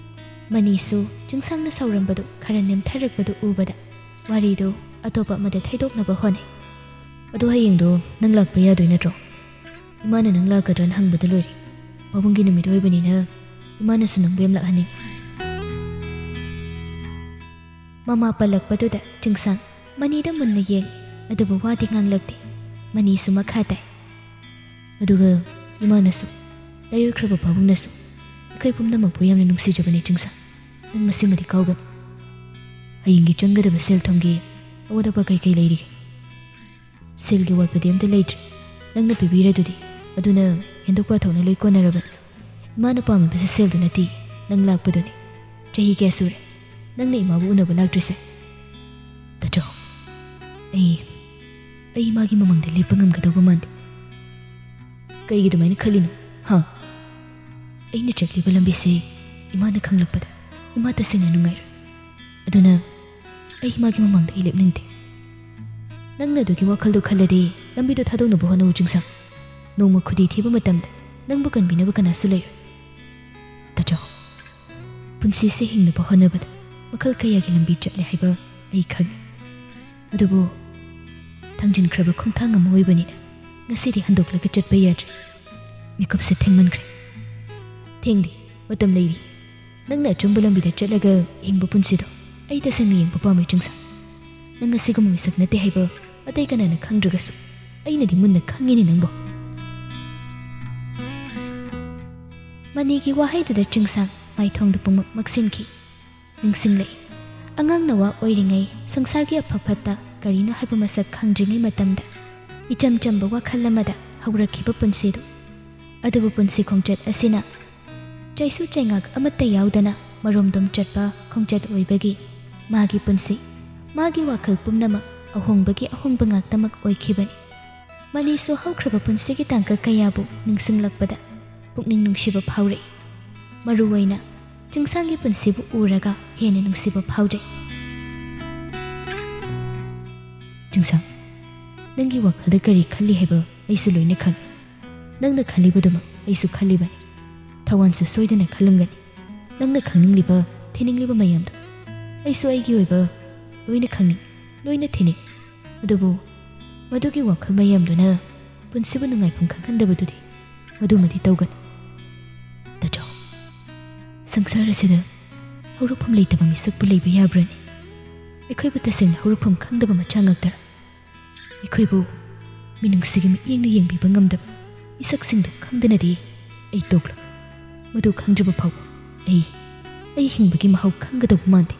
ꯃꯅꯤꯁꯨ ꯆꯤꯡꯁꯥꯡꯅ ꯁꯥꯎꯔꯝꯕꯗꯨ ꯈꯔ ꯅꯦꯝꯊꯔꯛꯄꯗꯨ ꯎꯕꯗ ꯋꯥꯔꯤꯗꯨ ꯑꯇꯣꯞꯄ ꯑꯃꯗ ꯊꯩꯗꯣꯛꯅꯕ ꯍꯣꯠꯅꯩ꯫ "ꯑꯗꯨ ꯍꯌꯦꯡꯗꯣ ꯅꯪ ꯂꯥꯛꯄ ꯌꯥꯗꯣꯏ ꯅꯠꯇ꯭ꯔꯣ? ꯏꯃꯥꯅ ꯅꯪ ꯂꯥꯛꯀꯗ꯭ꯔꯅ ꯍꯪꯕꯗ ꯂꯣꯏꯔꯦ꯫ ꯄꯥꯕꯨꯡꯒꯤ ꯅꯨꯃꯤꯠ ꯑꯣꯏꯕꯅꯤꯅ ꯏꯃꯥꯅꯁꯨ ꯅꯪꯕꯨ ꯌꯥꯝ ꯂꯥꯛꯍꯟꯅꯤꯡꯉꯤ꯫" ꯃꯃꯥ ꯄꯜꯂꯛꯄꯗꯨꯗ ꯆꯤꯡꯁꯥꯡ ꯃꯅꯤꯗ ꯃꯨꯟꯅ ꯌꯦꯡꯉꯤ, ꯑꯗꯨꯕꯨ ꯋꯥꯗꯤ ꯉꯥꯡꯂꯛꯇꯦ꯫ ꯃꯅꯤꯁꯨ ꯃꯈꯥ ꯇꯥꯏ꯫ "ꯑꯗꯨꯒ ꯏꯃꯥꯅꯁꯨ, ꯂꯥꯏꯑꯣꯏꯈ꯭ꯔꯕ ꯄꯥꯕꯨꯡꯅꯁꯨ ꯑꯩꯈꯣꯏ ꯄꯨꯝꯅꯃꯛꯄꯨ ꯌꯥꯝꯅ ꯅꯨꯡꯁꯤꯖꯕꯅꯤ ꯆꯤꯡꯁꯥꯡ꯫ ꯅꯪ ꯃꯁꯤꯃꯗꯤ ꯀꯥꯎꯒꯅꯨ꯫ ꯍꯌꯦꯡꯒꯤ ꯆꯪꯒꯗꯕ ꯁꯦꯜ ꯊꯨꯝꯒꯤ ꯑꯋꯥꯠ ꯑꯄꯥ ꯀꯩꯀꯩ ꯂꯩꯔꯤꯒꯦ? ꯁꯦꯜꯒꯤ ꯑꯋꯥꯠꯄꯗꯤ ꯑꯝꯇ ꯂꯩꯇ꯭ꯔꯦ꯫ ꯅꯪꯅ ꯄꯤꯕꯤꯔꯗꯨꯗꯤ꯫ ꯑꯗꯨꯅ ꯍꯦꯟꯗꯣꯛ ꯄꯥꯊꯣꯛꯅ ꯂꯣꯏ ꯀꯣꯟꯅꯔꯕꯅꯤ꯫ ꯏꯃꯥꯅ ꯄꯥꯝꯃꯤꯕꯁꯦ ꯁꯦꯜꯗꯨ ꯅꯠꯇꯦ, ꯅꯪ ꯂꯥꯛꯄꯗꯨꯅꯤ꯫ ꯆꯍꯤ ꯀꯌꯥ ꯁꯨꯔꯦ ꯅꯪꯅ ꯏꯃꯥꯕꯨ ꯎꯅꯕ ꯂꯥꯛꯇ꯭ꯔꯤꯁꯦ?" "ꯇꯥꯆꯧ, ꯑꯩ, ꯑꯩ ꯏꯃꯥꯒꯤ ꯃꯃꯥꯡꯗ ꯂꯦꯞꯄ ꯉꯝꯒꯗꯧꯕ ꯃꯥꯟꯗꯦ꯫" "ꯀꯩꯒꯤ ꯑꯗꯨꯃꯥꯏꯅ ꯈꯜꯂꯤꯅꯣ, ꯍꯥ?" "ꯑꯩꯅ ꯆꯠꯂꯤꯕ ꯂꯝꯕꯤꯁꯦ ꯏꯃꯥꯅ ꯈꯪꯂꯛꯄꯗ ꯏꯃꯥ ꯇꯁꯦꯡꯅ ꯅꯨꯡꯉꯥꯏꯔꯣꯏ꯫ ꯑꯗꯨꯅ ꯑꯩ ꯏꯃꯥꯒꯤ ꯃꯃꯥꯡꯗ ꯑꯩ ꯂꯦꯞꯅꯤꯡꯗꯦ꯫" ꯅꯪꯅ ꯑꯗꯨꯒꯤ ꯋꯥꯈꯜꯗꯣ ꯈꯜꯂꯗꯤ ꯂꯝꯕꯤꯗꯣ ꯊꯥꯗꯣꯛꯅꯕ ꯍꯣꯠꯅꯧ, ꯆꯤꯡꯁꯥꯡ꯫ ꯅꯣꯡꯃ ꯈꯨꯗꯤ ꯊꯤꯕ ꯃꯇꯝꯗ ꯅꯪꯕꯨ ꯀꯟꯕꯤꯅꯕ ꯀꯅꯥꯁꯨ ꯂꯩꯔꯣꯏ꯫ ꯇꯥꯆꯧ, ꯄꯨꯟꯁꯤꯁꯦ ꯍꯤꯡꯅꯕ ꯍꯣꯠꯅꯕꯗ ꯃꯈꯜ ꯀꯌꯥꯒꯤ ꯂꯝꯕꯤ ꯆꯠꯂꯦ ꯍꯥꯏꯕ ꯑꯩ ꯈꯪꯉꯤ꯫ ꯑꯗꯨꯕꯨ ꯊꯥꯡꯖꯤꯟꯈ꯭ꯔꯕ ꯈꯣꯡꯊꯥꯡ ꯑꯃ ꯑꯣꯏꯕꯅꯤꯅ ꯉꯁꯤꯗꯤ ꯍꯟꯗꯣꯛꯂꯒ ꯆꯠꯄ ꯌꯥꯗ꯭ꯔꯦ꯫ ꯃꯤꯀꯨꯞꯁꯦ ꯊꯦꯡꯃꯟꯈ꯭ꯔꯦ꯫ ꯊꯦꯡꯗꯦ, ꯃꯇꯝ ꯂꯩꯔꯤ꯫ ꯅꯪꯅ ꯑꯆꯨꯝꯕ ꯂꯝꯕꯤꯗ ꯆꯠꯂꯒ ꯍꯤꯡꯕ ꯄꯨꯟꯁꯤꯗꯣ ꯑꯩ ꯇꯁꯦꯡꯅ ꯌꯦꯡꯕ ꯄꯥꯝꯃꯤ, ꯆꯤꯡꯁꯥꯡ꯫ ꯅꯪ ꯑꯁꯤꯒꯨꯝꯕ ꯃꯤꯁꯛ ꯅꯠꯇꯦ ꯍꯥꯏꯕ ꯑꯇꯩ ꯀꯅꯥꯅ ꯈꯪꯗ꯭ꯔꯒꯁꯨ ꯑꯩꯅꯗꯤ ꯃꯨꯟꯅ ꯈꯪꯉꯤꯅꯦ ꯅꯪꯕꯨ꯫ ꯃꯅꯤꯒꯤ ꯋꯥꯍꯩꯗꯨꯗ ꯆꯤꯡꯁꯥꯡ ꯃꯥꯏꯊꯣꯡꯗ ꯄꯨꯡꯃꯛ ꯃꯛꯁꯤꯟꯈꯤ꯫ ꯅꯤꯡꯁꯤꯡꯂꯛꯏ꯫ ꯑꯉꯥꯡ ꯅꯋꯥ ꯑꯣꯏꯔꯤꯉꯩ ꯁꯪꯁꯥꯔꯒꯤ ꯑꯐ ꯐꯠꯇ ꯀꯔꯤꯅꯣ ꯍꯥꯏꯕ ꯃꯁꯛ ꯈꯪꯗ꯭ꯔꯤꯉꯩ ꯃꯇꯝꯗ ꯏꯆꯝ ꯆꯝꯕ ꯋꯥꯈꯜ ꯑꯃꯗ ꯍꯧꯔꯛꯈꯤꯕ ꯄꯨꯟꯁꯤꯗꯨ꯫ ꯑꯗꯨꯕꯨ ꯄꯨꯟꯁꯤ ꯈꯣꯡꯆꯠ ꯑꯁꯤꯅ ꯆꯩꯁꯨ ꯆꯩꯉꯥꯛ ꯑꯃꯠꯇ ꯌꯥꯎꯗꯅ ꯃꯔꯣꯝꯗꯣꯝ ꯆꯠꯄ ꯈꯣꯡꯆꯠ ꯑꯣꯏꯕꯒꯤ ꯃꯥꯒꯤ ꯄꯨꯟꯁꯤ, ꯃꯥꯒꯤ ꯋꯥꯈꯜ ꯄꯨꯝꯅꯃꯛ ꯑꯍꯣꯡꯕꯒꯤ ꯑꯍꯣꯡꯕ ꯉꯥꯛꯇꯃꯛ ꯑꯣꯏꯈꯤꯕꯅꯤ꯫ ꯃꯅꯤꯁꯨ ꯍꯧꯈ꯭ꯔꯕ ꯄꯨꯟꯁꯤꯒꯤ ꯇꯥꯡꯀꯛ ꯀꯌꯥꯕꯨ ꯅꯤꯡꯁꯤꯡꯂꯛꯄꯗ ꯄꯨꯛꯅꯤꯡ ꯅꯨꯡꯁꯤꯕ ꯐꯥꯎꯔꯛꯏ꯫ ꯃꯔꯨꯑꯣꯏꯅ ꯆꯤꯡꯁꯥꯡꯒꯤ ꯄꯨꯟꯁꯤꯕꯨ ꯎꯔꯒ ꯍꯦꯟꯅ ꯅꯨꯡꯁꯤꯕ ꯐꯥꯎꯖꯩ꯫ ꯆꯤꯡꯁꯥꯡ, ꯅꯪꯒꯤ ꯋꯥꯈꯜꯗ ꯀꯔꯤ ꯈꯜꯂꯤ ꯍꯥꯏꯕ ꯑꯩꯁꯨ ꯂꯣꯏꯅ ꯈꯪꯏ꯫ ꯅꯪꯅ ꯈꯜꯂꯤꯕꯗꯨꯃꯛ ꯑꯩꯁꯨ ꯈꯜꯂꯤꯕꯅꯤ꯫ ꯊꯋꯥꯟꯁꯨ ꯁꯣꯏꯗꯅ ꯈꯜꯂꯝꯒꯅꯤ꯫ ꯅꯪꯅ ꯈꯪꯅꯤꯡꯂꯤꯕ, ꯊꯤꯅꯤꯡꯂꯤꯕ ꯃꯌꯥꯝꯗꯣ ꯑꯩꯁꯨ ꯑꯩꯒꯤ ꯑꯣꯏꯕ ꯂꯣꯏꯅ ꯈꯪꯅꯤꯡꯏ, ꯂꯣꯏꯅ ꯊꯤꯅꯤꯡꯏ꯫ ꯑꯗꯨꯕꯨ ꯃꯗꯨꯒꯤ ꯋꯥꯈꯜ ꯃꯌꯥꯝꯗꯨꯅ ꯄꯨꯟꯁꯤꯕꯨ ꯅꯨꯡꯉꯥꯏꯐꯝ ꯈꯪꯍꯟꯗꯕꯗꯨꯗꯤ ꯃꯗꯨꯃꯗꯤ ꯇꯧꯒꯅꯨ꯫ ꯇꯥꯆꯧ, ꯁꯪꯁꯥꯔ ꯑꯁꯤꯗ ꯍꯧꯔꯛꯐꯝ ꯂꯩꯇꯕ ꯃꯤꯁꯛꯄꯨ ꯂꯩꯕ ꯌꯥꯕ꯭ꯔꯅꯤ? ꯑꯩꯈꯣꯏꯕꯨ ꯇꯁꯦꯡꯅ ꯍꯧꯔꯛꯐꯝ ꯈꯪꯗꯕ ꯃꯆꯥ ꯉꯥꯛꯇꯔ? ꯑꯩꯈꯣꯏꯕꯨ ꯃꯤꯅꯨꯡꯁꯤꯒꯤ ꯃꯤꯠꯌꯦꯡꯅ ꯌꯦꯡꯕꯤꯕ ꯉꯝꯗꯕ ꯃꯤꯁꯛꯁꯤꯡꯗ ꯈꯪꯗꯅꯗꯤ ꯑꯩ ꯇꯣꯛꯂꯣꯏ꯫ ꯃꯗꯨ ꯈꯪꯗ꯭ꯔꯕ ꯐꯥꯎꯕ ꯑꯩ, ꯑꯩ ꯍꯤꯡꯕꯒꯤ ꯃꯍꯥꯎ ꯈꯪꯒꯗꯧꯕ ꯃꯥꯟꯗꯦ꯫